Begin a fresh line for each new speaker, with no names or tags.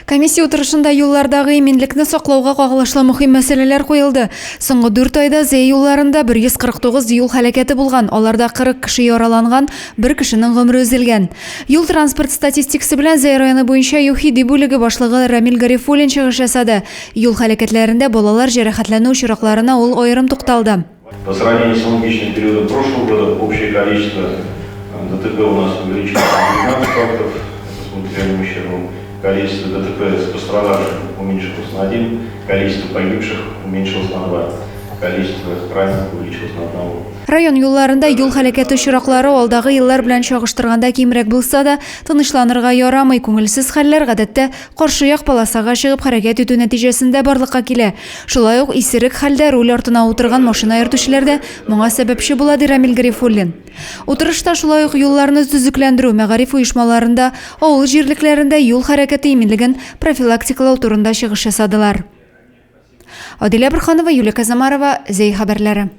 Комиссия утырышында юллардагы иминлекне саклауга кагылышлы мөһим мәсьәләләр куелды. Соңгы дүрт айда Зәй юлларында 149 юл һәлакәте булган, аларда 40 кеше яраланган, бер кешенең гомере өзелгән. Юл-транспорт статистикасы белән Зәй районы буенча ЮХИДИ бүлеге башлыгы Рамил Гарифуллин чыгыш ясады. Юл һәлакәтләрендә балалар җәрәхәтләнү очракларына ул аерым тукталды.
По сравнению с аналогичным периодом прошлого года общее количество ДТП у нас увеличилось на 19 фактов, это с материальным ущербом. Количество ДТП с пострадавших уменьшилось на 1, количество погибших уменьшилось на 2, количество раненых увеличилось на 1.
Район юлларында юл һәлакәте очраклары алдагы еллар белән чагыштырганда кимрәк булса да, тынычланырга ярамый, күңелсез хәлләр, гадәттә, каршы як полосага чыгып хәрәкәт итү нәтиҗәсендә барлыкка килә. Шулай ук исерек хәлдә руль артына утырган машина йөртүчеләр дә моңа сәбәпче була, ди Рамил Гарифуллин. Утырышта шулай ук юлларны төзекләндерү, мәгариф оешмаларында, авыл җирлекләрендә юл хәрәкәте иминлеген профилактикалау турында чыгыш ясадылар. Адилә Борһанова, Юлия Казамарова, Зәй хәбәрләре.